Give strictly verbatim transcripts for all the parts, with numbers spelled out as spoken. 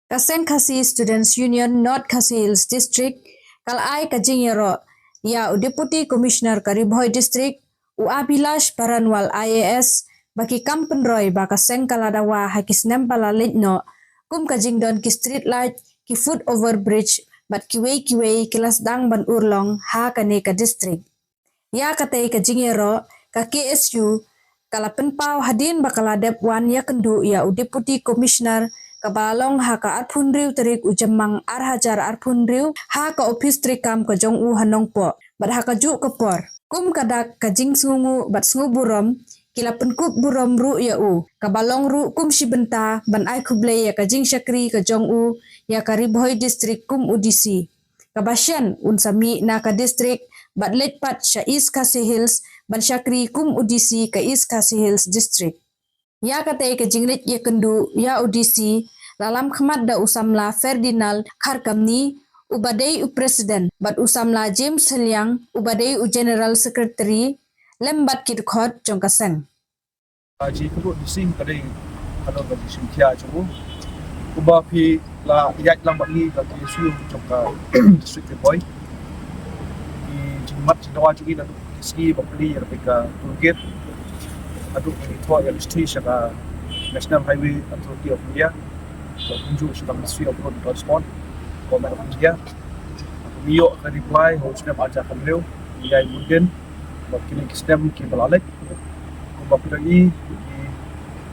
Ka Seng Khasi Students Union North Khasi Hills District ka la ai ka jingïaroh ïa u Deputy Commissioner ka Ri Bhoi District, u Abhilash Baranwal I A S, ba ki kam pynroi ba ka seng ka la dawa ha ki snem ba la leit noh, kum ka jingdon ki street light, ki foot over bridge, bad kiwei kiwei ki la sdang ban urlong ha kane ka district. Ïa katei ka jingïaroh, ka K S U ka la pynpaw hadien ba ka la dep wan ïakynduh ïa u Deputy Commissioner, kaba la long ha ka arphew hynriew tarik u Jymmang ar hajar arphew hynriew, ha ka ophis treikam ka jong u ha Nongpoh. Bad ha kajuh ka por, kum ka dak ka jingsngewnguh bad sngewburom, ki la pynkup burom ruh ïa u, kaba long ruh kum shi bynta ban ai khublei ïa ka jingshakri ka jong u ïa ka Ri Bhoi District kum u D C. Kaba shen un sa mih na ka district bad leit pat sha East Khasi Hills ban shakri kum u D C ka East Khasi Hills District. Ïa katei ka jingleit ïakynduh ïa u D C la lam khmat da u samla Ferdinand Kharkamni, uba dei u President, bad u samla James Heliang, uba dei u General Secretary, lem bad ki dkhot jong ka seng. Ka jingïakynduh D C ka dei ka don ka jingshim khia jong u. Kumba phi la ïaid lang bad ngi ka K S U jong ka district Ri Bhoi, ki jingmut jingdawa jong ngi naduh ki sngi ba plie ïa ka toll gate, naduh ki thoh ïa list sha ka National Highway Authority of India, ba kumjuh sha ka Ministry of Road Transport, Government of India. Ngi ïoh ka reply ha u snem ar hajar khathynriew, ngi ïai bud dien bad kine ki snem kiba la leit. Kumba phi dang i,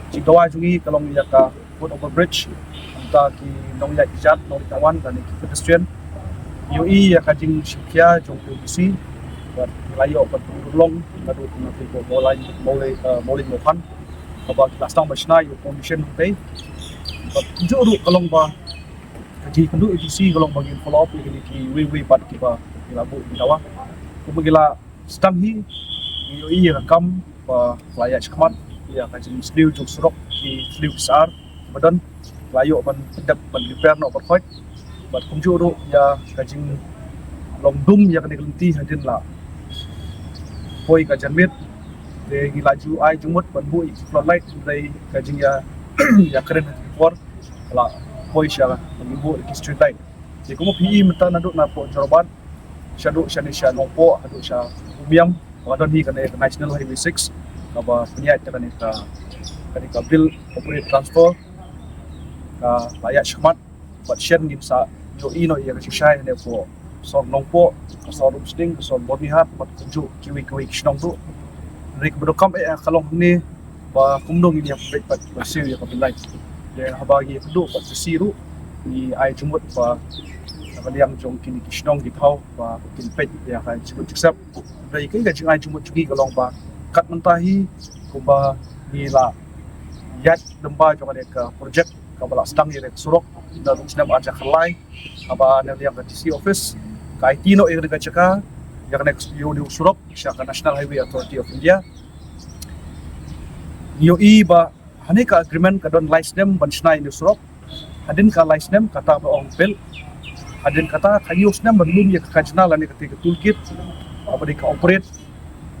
ki jingdawa jong ngi ka long ïa ka foot over bridge, kumta ki nongïaid kjat, nongïaid nongwan, lane ki pedestrian. Ngi ïohi ïa ka jingshim khia jong u D C, bad ngi la ïoh ban pynurlong naduh na ki Mawlai, Mawlai, eh, Mawlai Mawphan, kaba ki la sdang ban shna ïa u foundation hangtei. Bad kumjuh ruh ka long ba ka jingïakynduh ïa u D C ka long ba ngin follow up ïa kine kiwei kiwei pat kiba ngi la buh ïa ki dawa. Kumba ngi la sdang hi, ngi ïohi ïa ka kam ba la ïaid shakhmat ïa ka jingsniew jong surok, ki sniew ki sar ba don, la ïoh ban pyndep ban repair noh baroh khoit. Bad kumjuh ruh ïa ka jinglong dum ïa kane ka lynti hadien la poi ka janmiet. Te ngi la ju ai jingmut ban buh ïa ki floodlight, hynrei ka jingïa, ïakren ha kine ki por la poi sha ban buh ïa ki street light. Te kumba phi i mynta naduh na Port Jorabat shaduh shane sha Nongpoh haduh sha Umiam, ba don hi kane ka National Highway six, kaba pynïaid da kane ka, kane ka Bill Operate Transfer, ka la ïaid shakhmat. Bad shen ngin sa ïohi noh ïa ka shisha hangne hapoh sor Nongpoh, ka sor Umsning, ka sor Byrnihat, bad kumjuh kiwei kiwei ki shnong ruh. Hynrei kaba donkam eh ka long hangne ba kumno ngin ïa pynbeit bad ban siew ïa ka Bill Light. Te haba ngi ïakynduh bad u D C ruh, ngi ai jingmut ba na ka liang jong kine ki shnong ki thaw ba kin peit ïa ka jingmut jingsep. Hynrei kaei ka jingai jingmut jong ngi ka long ba kat mynta hi, kumba ngi la ïaid lyngba jong kane ka project kaba la sdang ïa ka surok naduh u snem ar hajar khatlai, haba na liang ka D C office ka aiti noh ïa kane ka jaka, ïa kane ka, ïa une u surok sha ka National Highway Authority of India. Ngi ïohi ba hangne ka agreement ka don lai snem ban shna ïa une u surok. Hadien ka lai snem kata ba ong build, hadien kata ka hynñiew snem ban lum ïa ka khajna lane kata ka toll gate, kaba dei ka operate.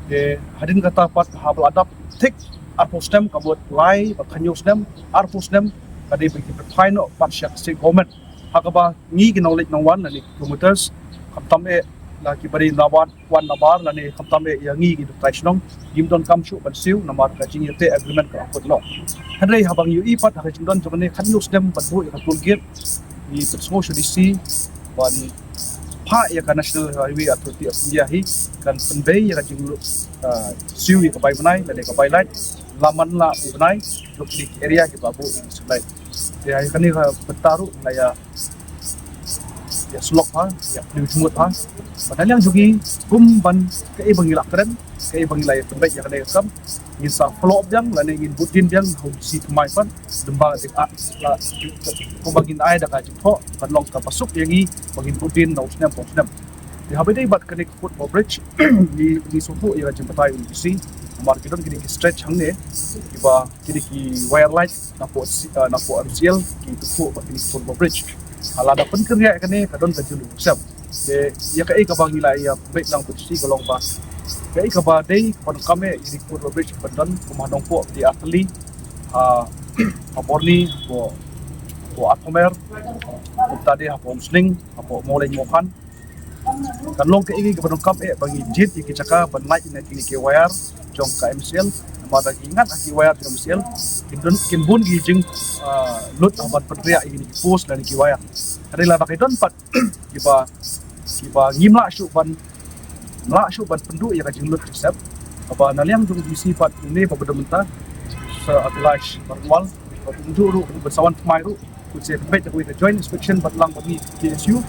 Te hadien kata pat haba la dap thik arphew snem, ka mut lai bad ka hynñiew snem, arphew snem, ka dei ba ki pynphai noh pat sha ka state government. Ha kaba ngi ki nongleit nongwan lane ki kilometers, khamtam eh na kiba dei na wan wan namar lane khamtam eh ïa ngi ki duktai shnong, ngim donkam shuh ban siew namar ka jingïateh agreement ka la kut noh. Hynrei haba ngi ïohi pat ha ka jingdon jong kane ka hynñiew snem ban buh ïa ka toll gate, ngi pynsngew sha u D C ban phah ïa ka National Highway Authority of India hi kan pynbei ïa ka jing, ah, siew ïa ka bai bnai lane ka bai light, la man la u bnai, duk ki area kiba buh ïa ka street light. Te ha kane ka bynta ruh la ïa ïa shlok ha, ïa pynjumut ha. Bad na liang jong ngi, kum ban kaei ba ngi la kren, kaei ba ngi la ïa pynbeit ïa kane ka kam, ngin sa follow up biang lane ngin bud dien biang ha u D C thymmai pat, lyngba ka jing, ah, la, kumba ngin ai da ka jingthoh ban long kaba suk ïa ngi ba ngin bud dien na u snem pa u snem. Te haba ïadei bad kane ka foot over bridge, ngi, ngi sngewthuh ïa ka jingbatai u D C, namar ki don kine ki stretch hangne kiba kine ki wire light napoh, ah, napoh M C L ki tuh bad kine ki foot over bridge. Lada pynkynriah ïa kane ka don ka jinglup sem. Te ïa kaei kaba ngi la ïa pynbeit lang bad u D C ka long ba kaei kaba dei kaba donkam eh ïa kine ki foot over bridge ban don, kum ha Nongpoh ki dei ar tylli, ha, ha Byrni, ha Hapoh Arphamer, kumta de hapoh Umsning, hapoh Mawleng Mawkhan. Kan long kaei kaei kaba donkam eh ba ngi jied ïa ki jaka ban lait na kine ki wire jong ka M C L. Namar lada ki ngat ha ki wire jong M C L, kin don, kin bun ki jing, ah, lut ban pynriah ïa kine ki post lane ki wire. Hynrei lada ki don pat kiba, kiba ngim lah shuh ban, lah shuh ban pynduh ïa ka jinglut jingstep. Haba na liang jong D C pat une ba ba don mynta, Sir Abhilash Baranwal, ba kumjuh ruh ba sa wan thymmai ruh, u sa pynbeit da kawei ka joint inspection bad lang bad ngi K S U,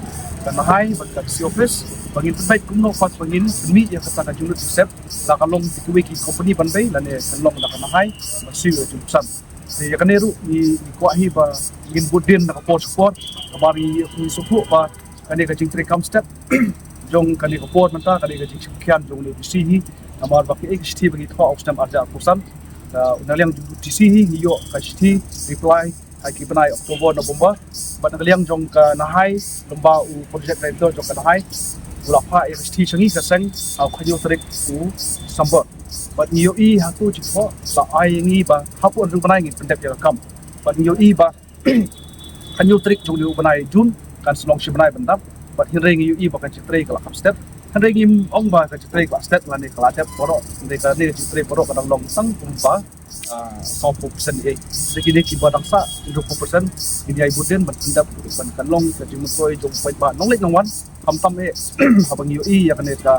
ka Nahai bad ka D C office, ba ngin pynbeit kumno pat ba ngin pynmih ïa kata ka jinglut jingstep, la ka long da kiwei ki company ban bei lane kan long da ka Nahai, ban siew ïa ka jingpyrsad. Te ïa kane ruh ngi, ngi kwah hi ba ngin bud dien na ka por sha ka por, namar ngi, ngi sngewthuh ba kane ka jingtrei kam step jong kane ka por mynta, kane ka jingshim khia jong une u D C hi, namar ba kaei ka shithi ba ngi thoh ha u snem arhajar arphew san, na liang jong u D C hi ngi ïoh ka shithi reply ha ki bnai October, November. Bad na ka liang jong ka Nahai, lem bad u project director jong ka Nahai, u la phah ïa ka shithi sha ngi ka seng ha u khatñiew tarik u December. Bad ngi ïohi ha kato ka jingthoh la ai ïa ngi ba hapoh hynriew bnai ngin pyndep ïa ka kam. Bad ngi ïohi ba khatñiew tarik jong une u bnai June kan sa long shi bnai ban dap. Bad hynrei ngi ïohi ba ka jingtrei ka la kham stet. Hynrei ngim ong ba ka jingtrei ka la stet lane ka la dep baroh. Hynrei kane ka jingtrei baroh ka dang long tang kumba, ah, sawphew percent ïa. Te kine kiba dang sah hynriewphew percent, ngin ïai bud dien ban pyndep ban kan long ka jingmyntoi jong u paidbah nongleit nongwan. Khamtam eh haba ngi ïohi ïa kane ka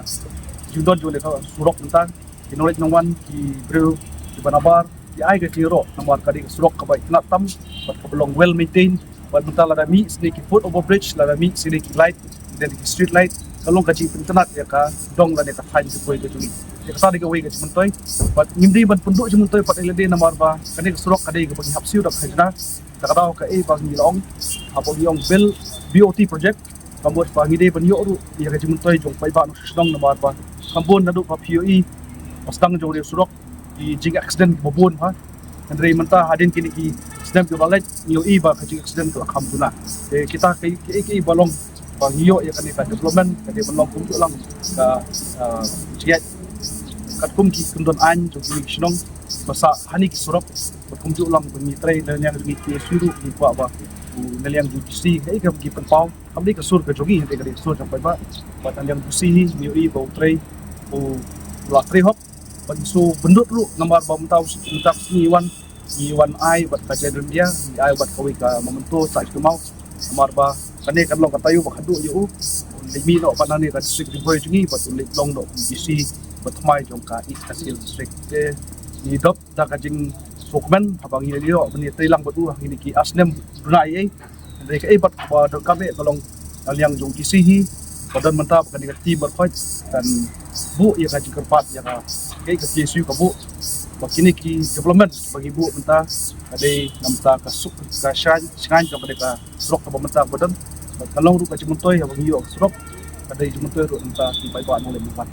jingdon jong kane ka surok mynta, ki nongleit nongwan, ki briew kiba nabar ki ai ka jingïaroh namar ka dei ka surok kaba itynnad tam bad kaba long well maintained. Bad mynta lada mih shisha ki foot over bridge, lada mih shisha ki light, lane ki street light, ka long ka jingpynitynnad ïa ka dong lane ka thaiñ Ri Bhoi ka jong ngi. Te kata dei kawei ka jingmyntoi. Bad ngim dei ban pynduh jingmyntoi pat ïa lade namar ba kane ka surok ka dei kaba ngi hap siew da ka khajna. Te ka daw kaei ba ngi la ong, haba ngi ong build B O T project, ka mut ba ngi dei ban ïoh ruh ïa ka jingmyntoi jong u paidbah nongshong shnong namar ba kham bun naduh ba phi ïohi ba sdang jong une u surok ki jingaccident kiba bun bha. Hynrei mynta hadien kine ki snem kiba la leit ngi ïohi ba ka jingaccident ka la kham duna. Te kita kaei kaei ba long ba ngi ïoh ïa kane ka development ka dei ban long kumjuh lang ka, ah, jingïaid katkum ki kyndon aiñ jong kine ki shnong ba sah ha kine ki surok. Bad kumjuh lang ba ngi trei na liang jong ngi K S U ruh ngi kwah ba u na liang jong u D C kaei kaba ki pynpaw kam dei ka sur ka jong ngi, hynrei ka dei ka sur jong u paidbah. Bad na liang u D C hi ngi ïohi ba u trei, u la trei hok. Bad ngi sngewbha bynrut ruh namar ba mynta u, mynta ka sngi ngi wan, ngi wan ai bad ka Jaidbharia, ngi ai bad kawei ka memento Sir H K Mawt. Namar ba kane kan long ka taïew ba khadduh ïa u. Un leit mih noh pat nangne ka district Ri Bhoi jong ngi bad un leit long noh u D C ba thymmai jong ka East Khasi Hills District. Te ngi dap da ka jingsngewkmen haba ngi ïoh ban ïatrei lang bad u ha kine ki ar snem duna ei ei. Hynrei kaei pat ba donkam eh ka long na liang jong u D C hi, ba don mynta ba kane ka team ba khot kan buh ïa ka jingkyrpad ïa ka, kaei ka K S U ka buh ba kine ki development ba ngi buh mynta ka dei na bynta ka suk ka shngaiñ, shngaiñ kaba dei ka surok kaba mynta ba don. Bad ka long ruh ka jingmyntoi haba ngi ïoh ka surok ka dei jingmyntoi ruh na bynta ki paidbah nongleit nongwan.